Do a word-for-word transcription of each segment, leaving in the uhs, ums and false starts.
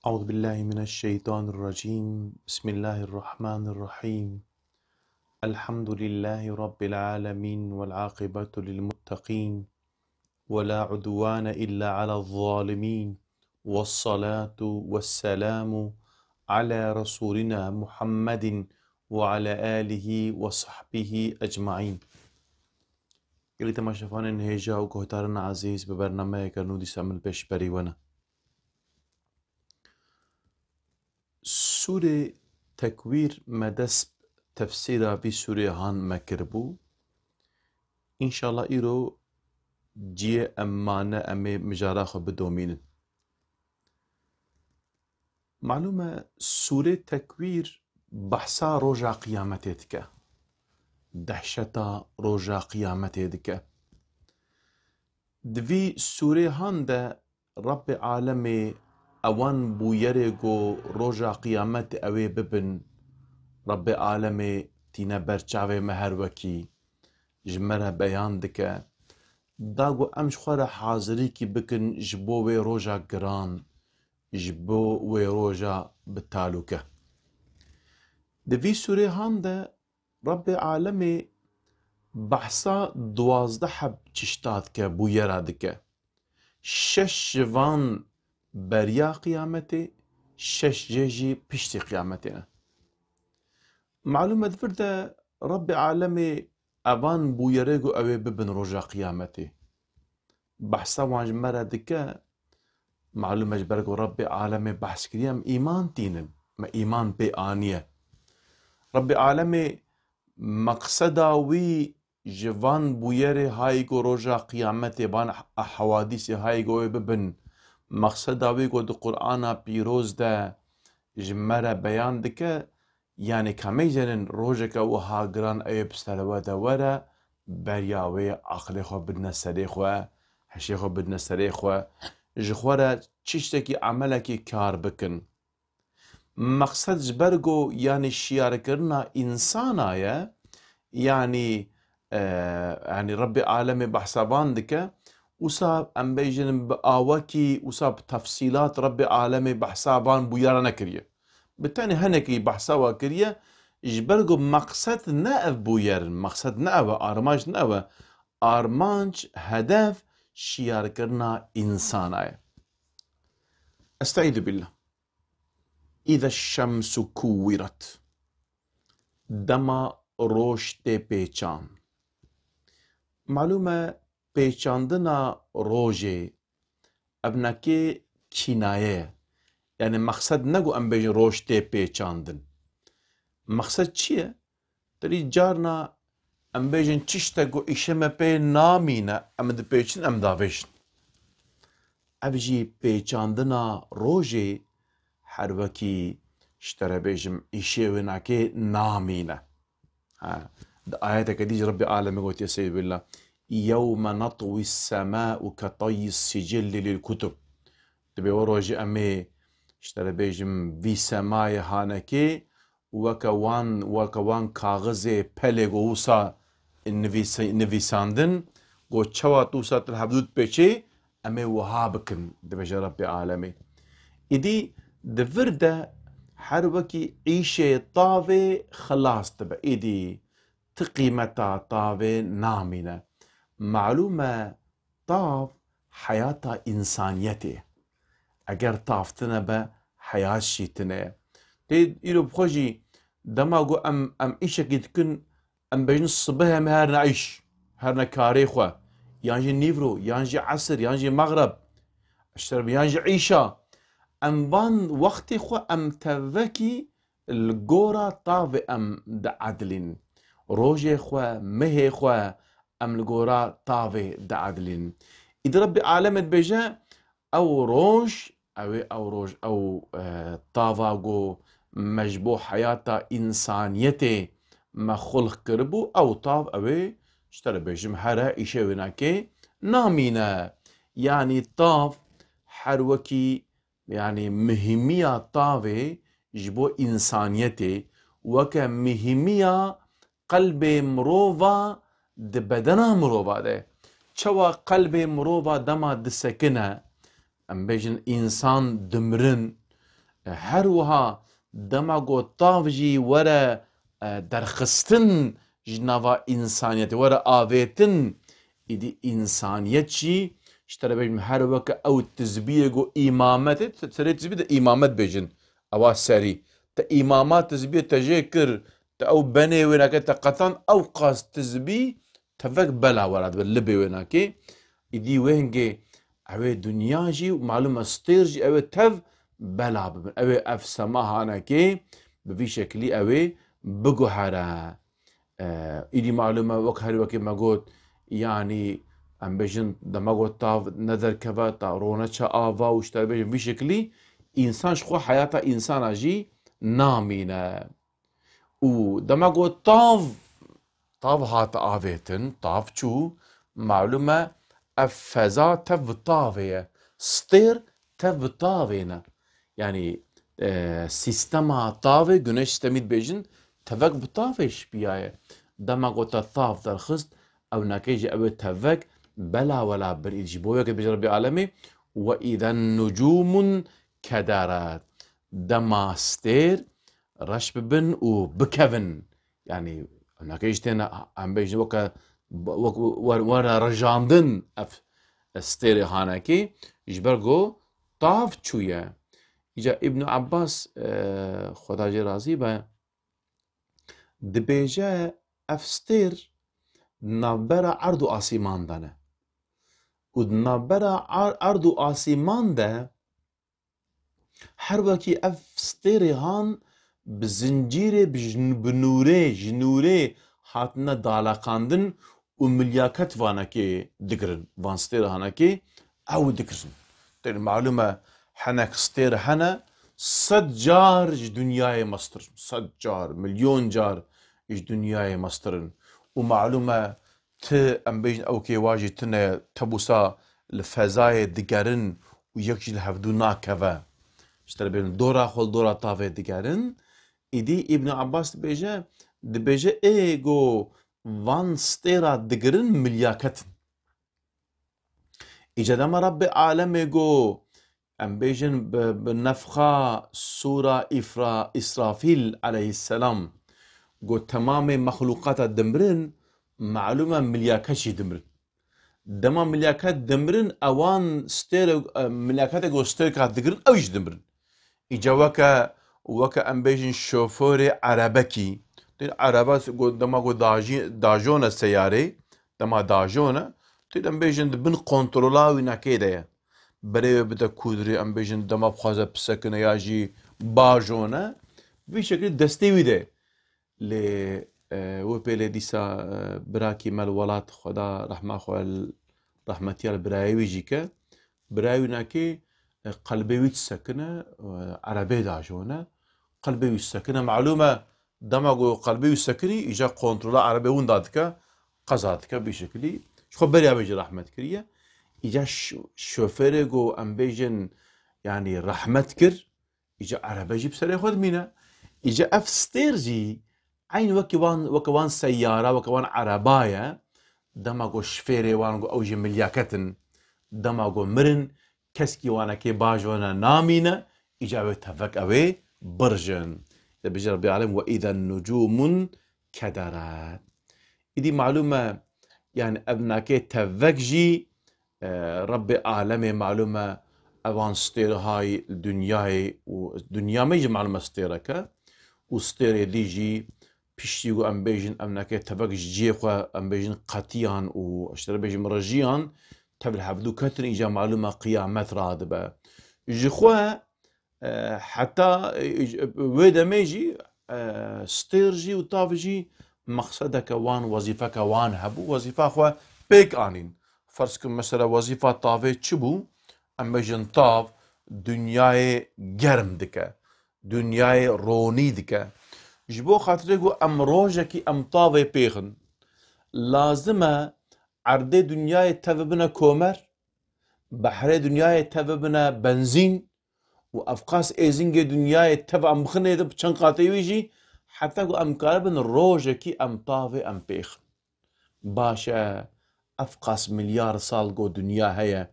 أعوذ بالله من الشيطان الرجيم. بسم الله الرحمن الرحيم. الحمد لله رب العالمين والعاقبة للمتقين ولا عدوان إلا على الظالمين والصلاة والسلام على رسولنا محمد وعلى آله وصحبه أجمعين. Gelî temaşevanên hêja û guhdarên ezîz, bi bernameyeke nû dîsa min pêşberî we ne. Sûrê Tekwîr me dest tefsîra vî sûrê han me kiribû. Înşallah îro ciyê em mane em ê mijara xwe bidomînin. Malûm e, sûrê Tekwîr behsa roja qiyametê dike. Dehşeta roja qiyametê dike. Di vî sûrê han de Rebbê alemê ewan bûyerê ku roja qiyamet ew ê bibin, Rebbê alemê tîne ber çavê me her wekî, ji me re beyan dike. Da ku em ji xwe re hazirîkî bikin ji bo wê roja giran, ji bo wê roja bi talûke. Di vî sûrê han de Rebbê alemê behsa duwazdeh heb çişta dike, bûyera dike. Şeş ji van beriya qiyametê, şeş jê jî piştî qiyametê ne. Malûm e, di vir de Rebbê alemê evan bûyerê ku ew ê bibin roja qiyametê. Behsa wan ji me re dike, malûm e, ji ber ku Rebbê alemê behs kiriye, em îman tînin, me îman pê aniye. Rebbê alemê meqseda wî ji van bûyerê hayî ku roja qiyametê, van hewadîsê hayî ku wê bibin, meqseda wî ku di Qur'ana pîroz de ji me re beyan dike, yanî ka em bêjin rojeke wiha giran ew ê bi ser we de were, beriya wê aqilê xwe bidine serê xwe, hişê xwe bidine serê xwe, ji xwe re çiştekî emelekî kar bikin. Meqsed ji ber ku, yanî, şiyarkirina însana ye, yanî, e, yanî Rebbê alemê behsa van dike, wisa em bêjin bi awekî, wisa bi tefsîlat Rebbê alemê behsa van bûyera nekiriye. Bi tenê hinekî behsa we kiriye, ji ber ku meqsed ne ev bûyer in, meqsed ne ev e, armanc ne ev e. Armanc, hedef şiyarkirina însana ye. Estaizu billah. Îze şşemsu kuwiret. Dema roj tê pêçan. Malûm e, pêçandina rojê, ev nekê kînaye ye. Yanî meqsed ne ku em bêjin roj tê pêçandin. Meqsed çi ye? Terî carna em bêjin tiştek ku îşê me pê namîne, em dipêçin, em davêjin. Ev jî pêçandina rojê her wekî ji te re bêjim îşê wê nakê namîne. Ha, di ayeteke dî jî Rebbê alemê gotiye, Seyîd Billah, "Yewme netwî semâ'u ketayyi sicilli lil kutub." Dibê we rojê em ê ji te re bêjim vî semayê hanekê weke wan, weke wan kaxizê pelê ku wisa nivîse-, nivîsandin, ku çawa tu wisa tu li hevdû dipêçê, em ê wiha bikin, dibêje Rebbê alemê. Îdî di vir de her wekî îşê tavê xilas dibe. Îdî ti qîmeta tavê namîne. Malûm e, tav heyata însaniyetê ye. Eger tav tine be, heyat jî tine ye. Tê îro bi xwe jî dema ku em, em îşekî dikin, em bêjin sibehê em ê herine îş, herine karê xwe, yan jî nîvro, yan jî esir, yan jî mexreb, ji te re bê, yan jî îşa. Em van wextê xwe em tevekî li gora tavê em diedilîn. Rojê xwe, mehê xwe em li gora tavê diedilîn. Îdî Rebbê alemê dibêje, ew roj, ew ê ew roj, ew, e, tava ku me ji bo heyata însaniyetê me xulq kiribû, ew tav ew ê, ji te re bêjim, here îşê wê nakê namîne. Yanî tav her wekî, yanî mihîmiya tavê ji bo însaniyetê weke mihîmiya qelbê mirova di bedena mirova de. Çawa qelbê mirova dema disekine, em bêjin însan dimirin, E, her wiha dema ku tav jî were, e, derxistin ji nava însaniyetê, were avêtin, îdî însaniyet jî, ji te re bêjim, her weke ew tizbiyê ku îmamet e, serê tizbî de îmamet bêjin, ewa serî. Te îmama tizbiyê te jê kir, te ew benê wê nake te qetan, ew qas tizbî tevek bela wera dibe, libê wê nake. Îdî wê hingê ew ê dinya jî, malûm e stêr jî ew ê tev bela bibin. Ew ê ev sema hanekê bi vî şekilî ew ê biguhere. E, îdî malûm e wek her wekî me got, yanî em bêjin dema got tav nederkeve, ta rone çe ava û ji te re bêjin vî şekilî însan ji xwe heyata însana jî namîne. Û dema ku tav, tav hate avêtin, tav çû, malûm e ev feza tev bi tavê ye. Stêr tev bi tavê ne. Yanî, e, sîstema tavê, güneş sistemî dibêjin, tevek bi tavê şipiyaye. Dema ku te tav derxist, ew neke jî ew ê tevek bela wela birî. Ji bo weke dibêje Rebbê Alemê, "Ve îzen nucûmun kederat." Dema stêr reş bibin û bikevin. Yanî, neke jî têne, em bêjin weke, wek, wer-, were rejandin ev stêrê hanekî, ji ber ku tav çûye. Îca Îbn Abbas, e, Xweda jê razî be, dibêje, ev stêr di navbera erd û asîman de ne. Û di navbera ar-, erd û asîman de her wekî ev stêrê han bi zincîrê, bi jin-, bi nûrê, ji nûrê hatine daleqandin û milyaket vanekê digirin. Van stêrê hanekê ew digirin. Têne malûm e hinek stêr hene sed car ji dinyayê mestir in. Sed car, milyon car ji dinyayê mestir in. Û malûm e ti, em bêjin ew kêwa jî tune, tebusa li fezayê digerin û yek jî li hevdû nakeve. Ji te re bêjin dora xwe li dora tavê digerin. Îdî Îbn Abbas dibêje, dibêje ê go van stêra digirin milyaket in. Îca dema Rebbê alemê go, em bêjin bi, bi nefxa sûra Îfra-, Îsrafîl aleyhisselam go temamê mexlûqata dimirin, malûm e milyaket jî dimirin. Dema milyaket dimirin, ewan stêr, e, milyaketê go stêrka digirin, ew jî dimirin. Îca weke, weke em bêjin şoforê erebekî. Dên erebe go-, dema go dajî-, dajone seyarê, dema dajone, tu em bêjin di bin kontrola wî nekê de ye. Berê wê bide kûdirê, em bêjin dema bixwaze bisekine ya jî bajone. Vî şekilî destê wî de. Lê, e, wê pê lê dîsa, e, birakî me li welat Xweda rehma xwe l-, rehmetiya li birayê wî jî ke. Birayê wî nekê, e, qelbê wî disekine, e, erebê dajone. Qelbê wî disekine. Malûm e, dema ku qelbê wî sekinî, îca kontrola erebê winda dike, qeza dike, vî şekilî. Ji xwe beriya wê jî rehmet kiriye. Îca ş-, şofêrê ku em bêjin, yanî rehmet kir, îca erebe jî bi serê xwe dimîne. Îca ev stêr jî eyn wekî wan, weke wan seyara, weke wan ereba ye. Dema ku şifêrê wan ku ew jî milyaket in, dema ku mirin, keskî wanekê bajone namîne, îca wê tevek ew ê birjin. Dibêje Rebbê Alem, "Ve îzen nucûmun kederat." Îdî malûm e, yanî ev nakê tevek jî, e, Rebbê Alemê malûm e, evan stêrhay dinyayê û dinya me jî malûm e stêrek e û stêrê dî jî piştî ku em bêjin ev nakê tevek ji cihê xwe em bêjin qetiyan û ji te re bêjim rijiyan, tev li hevdû ketin, îca malûm e qiyamet radibe. Ji xwe, e, heta, e, wê demê jî, e, stêr jî û tav jî mexsedeke wan, wezîfeke wan hebû, wezîfa xwe pêk anîn. Ferz kin mesela wezîfa tavê çi bû? Em bêjin tav dinyayê germ dike, dinyayê ronî dike. Ji bo xatirê ku em rojekî em tavê pêxin, lazim e erdê dinyayê tev bibine komer, behrê dinyayê tev bibine benzîn û evqas êzingê dinyayê tev em bixinê di çend qatê wî jî, heta ku em karibin rojekî em tavê em pêxin. Baş e, evqas milyar sal go dinya heye,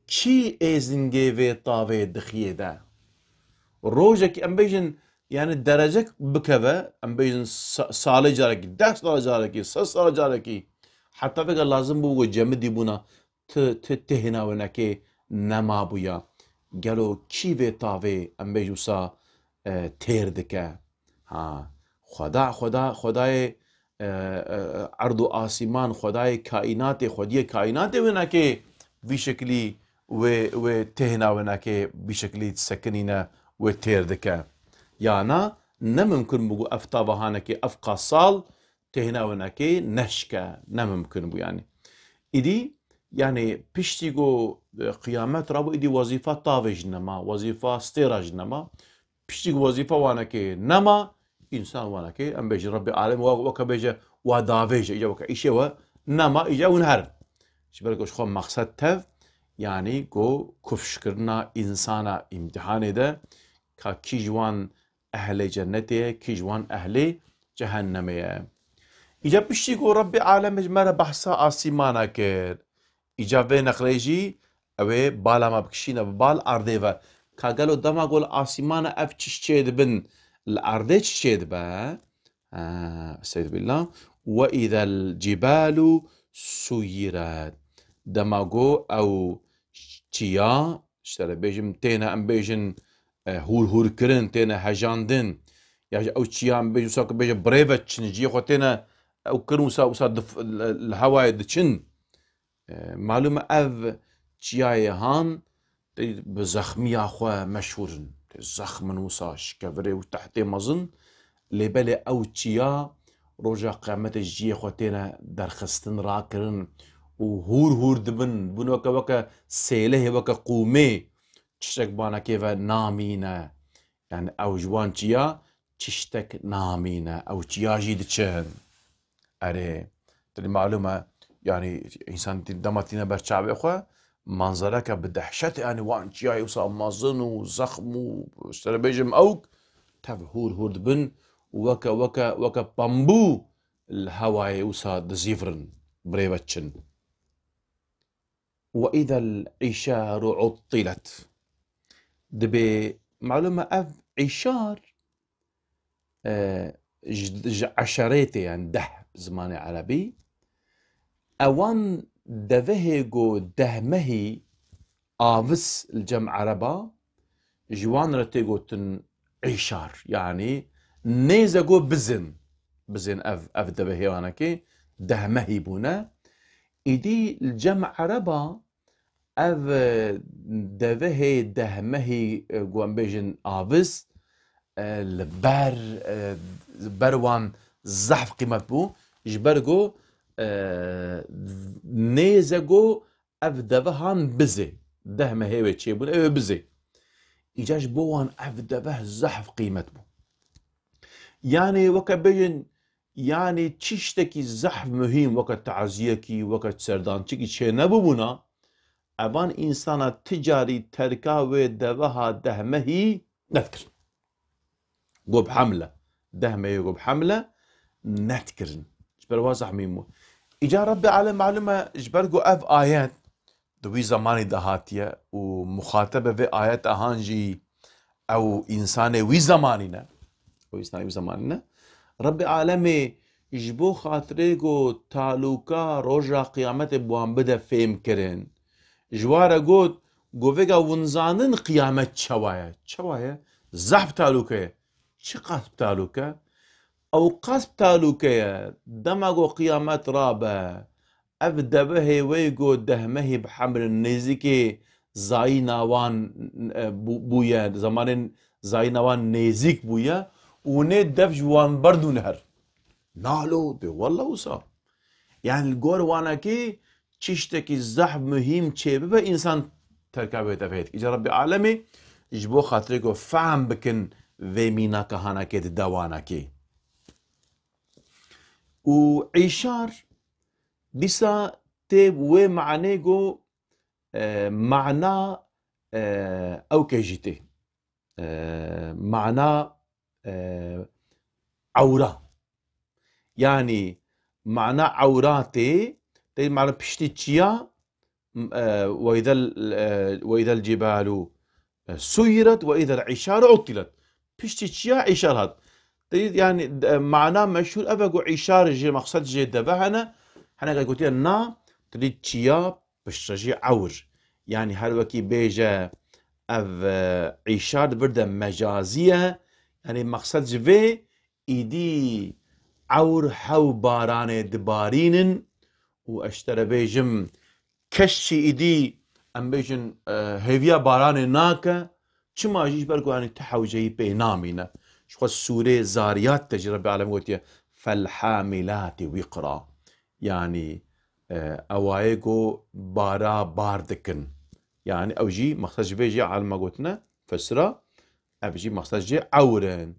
kî êzingê vê tavê dixiyê de? Rojekî em bêjin, yani derecek bikeve, em bêjin sa-, salê carekî, deh salê carekî, sed salê carekî, heta vêga lazim bû ku cemidî bûna, ti, ti, ti hêna winekê nema bûya. Gelo kî vê tavê, em bêjin wisa, e, têr dike? Ha, Xweda, Xweda, Xwedayê, e, e, erd û asîman, Xwedayê kaînatê, Xwediyê kaînatê winekê vî şeklî wê, wê têhna winekê vî şeklî sekinîne, wê têr dike. Ya na, ne mimkun bû ku ev tava hanekê, ev qas sal têhna winekê neşke, ne mimkun bû yani. Îdî, yani piştî ku, e, qiyamet rabû, îdî wezîfa tavê jî nema, wezîfa stêra jî nema. Piştî ku wezîfa wanekê nema, însan wanekê, em bêjin Rebbê Alem, wa, weke bêje, wa davêje, îca weke îşê we nema, îca hûn herin. Ji ber ku ji xwe maqsed tev, yanî ku kufşkirina însana îmtîhanê de, ka kî ji wan ehlê cennetê ye, kî ji wan ehlê cehennemê ye. Îca piştî ku Rebbê Alem ji me re behsa asîmana kir, Îca vê neqlê jî ew ê bala me bikişîne bi bal erdê ve. Ka gelo dema ku li asîmana ev çi çê dibin, li erdê çi çê dibe? Ha, estağfirullah. Ve izel cibalu suyiret. Dema ku ew çiya, işte bêjim têne em bêjin, e, hûr hûr kirin, têne hejandin. Ya jî ew çiya em bêjin wisa ku bêje birêve çin, ciyê xwe têne ew kirin wisa, wisa dif-, li, li hewayê diçin. E, malûm e ev çiyayê han tê bi zexmiya xwe meşhûr in. Tê zexm in wisa şikevirê û tehtê mezin. Lê belê ew çiya roja qiyametê ji ciyê xwe têne derxistin, rakirin û hûr hûr dibin. Dibin weke, weke sêlehê, weke qûmê. Tiştek banekê ve namîne. Yani ew ji wan çiya tiştek namîne. Ew çiya jî diçin. Erê, dilî malûm e, yanî însan tî-, dema tîne ber çavê xwe, manzereke bi dehşet, yanî wan çiyayê wisa mezin û zexm û, işte bêjim ewk, tev hûr hûr dibin û weke, weke, weke pembû li hewayê wisa dizîvirin, birêve çin. Ve izel îşaru uttilet. Dibê, malûm e ev îşar, e, ji, ji eşerê tê, yani deh zimanê erebî. Ewan devehê ku deh mehî avis li cem ereba, ji wan re tê gotin îşar. Yani nêze ku bizin. Bizên ev, ev devehê wanekê deh mehî bûne. Îdî li cem ereba ev, e, devehê deh mehî, e, ku em bêjin avis, e, li ber, e, ber wan zehf qîmet bû. Ji ber ku, e, nêze ku ev devehan bizê. Deh mehê wê çêbûn, ew ê bizê. Îca ji bo wan ev deveh zehf qîmet bû. Yanî weke bêjin, yanî çiştekî zehf muhîm, weke taziyekî, weke serdançikî çê nebûbûna, evan însana ti carî terka wê deveha deh mehî nedikirin. Go bi hemle. Deh mehê go bi hemle nedikirin. Ji ber wa zehf muhîm bû. Îca Rebbê Alem malûm e, ji ber ku ev ayet di wî zemanî de hatiye û muxatebe vê ayeta han jî ew însanê wî zemanî ne. Ew însanê wî zemanî ne. Rebbê Alemê ji bo xatirê ku talûka roja qiyametê bi wan bide fêhm kirin, ji wan re got, got, vêga hûn zanin qiyamet çawa ye? Çawa ye? Zehf talûke ye. Çi qas talûke? Ew qas talûke ye. Dema ku qiyamet rabe, ev devehê wê ku deh mehî bi hemle nêzîkê zayîna wan, e, bû-, bûye, zemanên zayîna wan nêzîk bûye û nê dev ji wan berdûne her. Nalo, dê wella wisa. Yani li gor wanekê çiştekî zehf muhîm çêbibe, însan terka vê devehê dike. Îca Rebbê Alemê ji bo xatirê ku fehm bikin vê mînaka hanekê di dewanekê. Û îşar dîsa tê wê manê ku, e, mana, e, ewkê jî tê. E, mana, e, ewra. Yanî mana ewra tê, tê mana piştî çiya, m-, e, weydel, e, weydel cibalu e, suyiret ve îzel îşaru uttilet. Piştî çiya îşar hat. Te dî, yanî, e, mana meşhûr ev e ku îşar jê, mexsed jê deve hene. Heneke gotiye na, tu dî çiya piştre jî ewr. Yanî her wekî bêje ev, e, îşar di vir de mecazî ye. Yanî mexsed ji vê îdî ewr hew baranê dibarînin û ez ji te re bêjim, kes jî îdî, em bêjin, e, hêviya baranê nake, çima jî ji ber ku, yanî, ti hewceyî pê namîne. Ji xwe sûrê Zariyat de jî Rebbê Alem gotiye, "Fel-hamilati wiqra." Yanî, e, ewayê ku bara bar dikin. Yanî ew jî mexsed ji vê jî alima gotine, fesira, ev jî mexsed jê ewr in.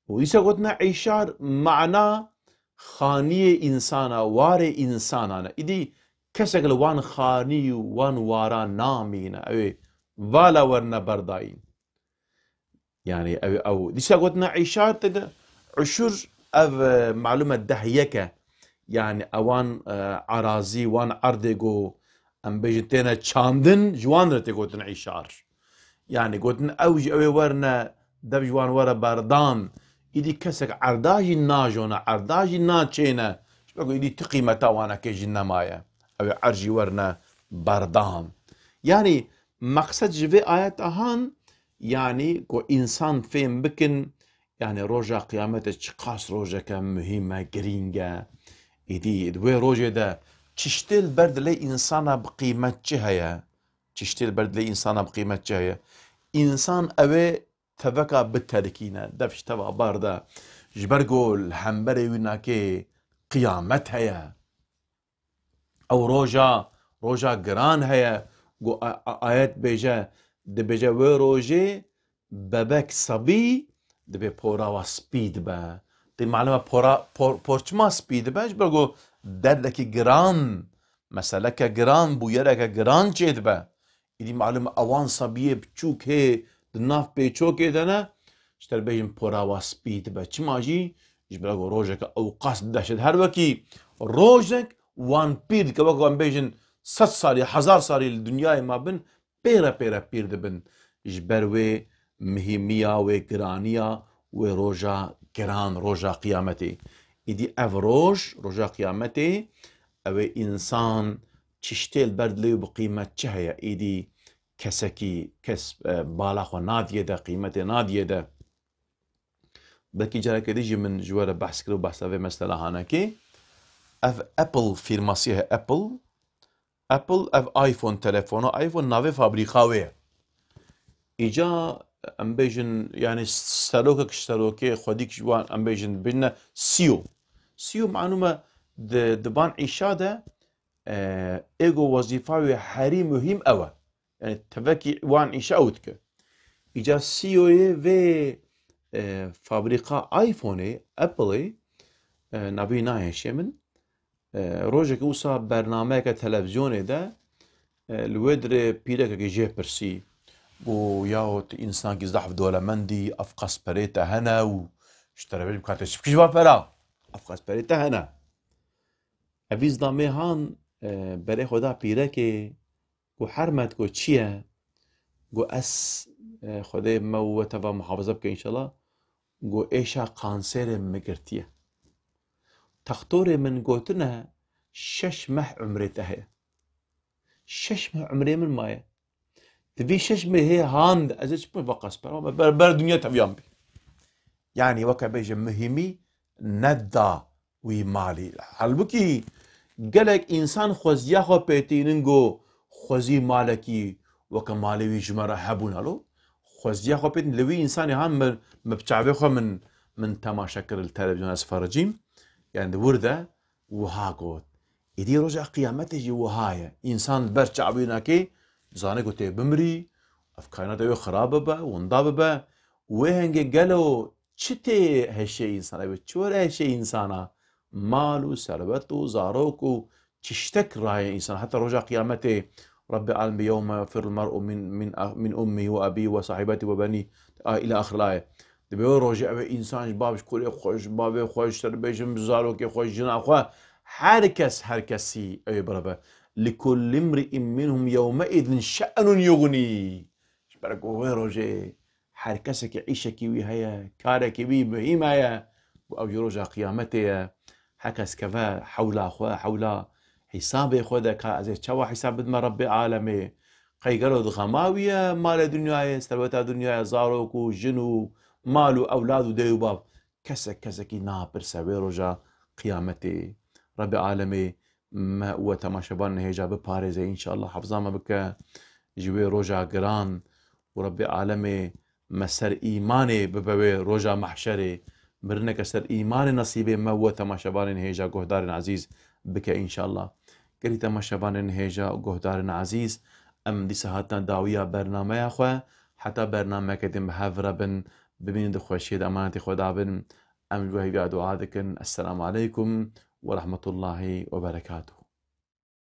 Û îsa gotine îşar mana xaniyê însana, warê însana ne. Îdî kesek li wan xanî û wan wara namîne. Ew ê vala werine berdayîn. Yanî ew, ew dîsa gotine îşar te de, uşur ev, e, malûm e dehyek e. Yanî ewan, e, erazî, wan erdê ku em bêjin têne çandin, ji wan re tê gotin îşar. Yanî gotin ew ji ew ê werine, dev ji wan were berdan. Îdî kesek erda jî najone, erda jî naçêne. Ji ber ku îdî ti qîmeta wanekê jî nemaye. Ew ê erd jî werine berdan. Yanî meqsed ji vê ayeta han, yanî ku însan fêm bikin, yanî roja qiyametê çiqas rojeke muhîm e, girîng e. Îdî di wê rojê de çi ji tê li ber dilê însana bi qîmet çi heye? Çi ji tê li ber dilê însana bi qîmet çi heye? Însan ew ê teveka biterikîne, dev ji teva berde. Ji ber ku li hemberê wî nakê qiyamet heye. Ew roja, roja giran heye, ku a-, a-, ayet bêje, dibêje wê rojê bebek, sebî, dibê pora wa spî dibe. Tê malum e pora, por, por çima spî dibe? Ji ber ku derdekî giran, meseleke giran, bûyereke giran çêdibe. Îdî malum e ewan sebiyê biçûk hê di nav pêçokê de ne, ji te re bêjin pora wa spî dibe. Çima jî? Ji ber ku rojeke ewqas dehşet. Her wekî rojek wan pîr dike, wek em bêjin sed salî, hezar salî li dinyayê ma bin, pêre pêre pîr dibin. Ji ber wê mihîmiya wê, giraniya wê roja giran, roja qiyametê. Îdî ev roj, roja qiyametê, ew ê însan çi ji tê li ber dilê wî bi qîmet çi heye? Îdî kesekî, kes, e, bala xwe nadiye de, qîmetê nadiye de. Belkî careke dî jî min ji we re behs kir û behsa vê mesela hanekê. Ev Apple fîrmasî heye, Apple. Apple, ev iPhone telefona, iPhone navê fabrîka wê ye. Îca em bêjin, yanî serokek ji serokê xwedîk ji wan em bêjin bîne C E O. C E O malûm e di, di van îşa de, e, êgo wezîfa wê herî muhîm ew e. Yanî tevekî wan îşa ew dike. Îca C E O yê vê, e, fabrîka iPhoneê, Appleê, e, navê nayê hişê min, e, rojekê wisa bernameyeke televîzyonê de, e, li wê dirê pîrekekî jê pirsî. Got, "Yaw, tu însankî zehf dolemendî, ev qas perê te hene û ji te re bêjim ka te çi bikî ji va pera? Ev qas perê te hene." Evî zidamê han, e, berê xwe da pîrekê, got, "Hermet," got, "çi ye?" Got, "Ez, e, Xwedê me û we teva muhafaza bike înşallah." Got, "Êşa kanserê min girtiye. Textorê min gotine şeş meh umrê te heye. Şeş meh umrê min maye. Di vî şeş mehê han de ez ê çi bikim, va qas pera, ber, ber dinya teviyan bî." Yanî weke bêje muhîmî neda wî malî. Halbûkî gelek însan xweziya xwe pêtînin ku xwezî malekî weke malê wî ji me re hebûn alo. Xweziya xwe pêtîn li wî însanê han min, min bi çavê xwe min, min temaşe kir li televîzyon ez fericîm. Yanî di wir de wiha got. Êdî roja qiyametê jî wiha ye. Însan ber çavînakê dizane ku tê bimirî, ev kaînata wê xira bibe, winda bibe. Wê hengê gelo çi tê heşê însan? Ew çi were heşê însana? Mal û serwet û zarok û çiştek raye însan. Heta roja qiyametê Rabbê alem bê, "Yewme yefirrul mer'u min, min, min ummî ve ebî ve sahîbetî ve benî." A, îlâ axiril aye. Dibê wê rojê ew ê însan ji bav, ji kurê xwe, ji bavê xwe, ji ser bêjim, ji zarokê xwe, ji jina xwe, her kes, her kesî ew ê bireve. "Likulli imri'in minhum yewmeîzin şe'nun yugnî." Ji Ber ku wê rojê her kesekî îşekî wî heye, karekî wî muhîm heye, ku ew jî roja qiyametê ye. Her kes keve hewla xwe, hewla hîsabê xwe de, ka ez ê çawa hîsab bidime Rebbê alemê? Qey gelo di xema wî ye malê dinyayê, serweta dinyayê, zarok û jin û mal û ewlad û dê û bav? Kesek kesekî napirse wê roja qiyametê. Rebbê alemê me û we temaşevanên hêja biparêze, înşallah hefza me bike ji wê roja giran û Rebbê alemê me ser îmanê bibe wê roja mehşerê. Mirineke ser îmanê nesîbê me û we temaşevanên hêja guhdarên ezîz bike, înşallah. Gelî temaşevanên hêja guhdarên ezîz, em dîsa hatina dawiya bernameya xwe. Heta bernameyeke din bi hev re bin, bimînin di xweşiyê de, emanetê Xweda bin. Em ji we hêviya dua dikin. Esselamu aleykum ve rahmetullahi ve berekatuh.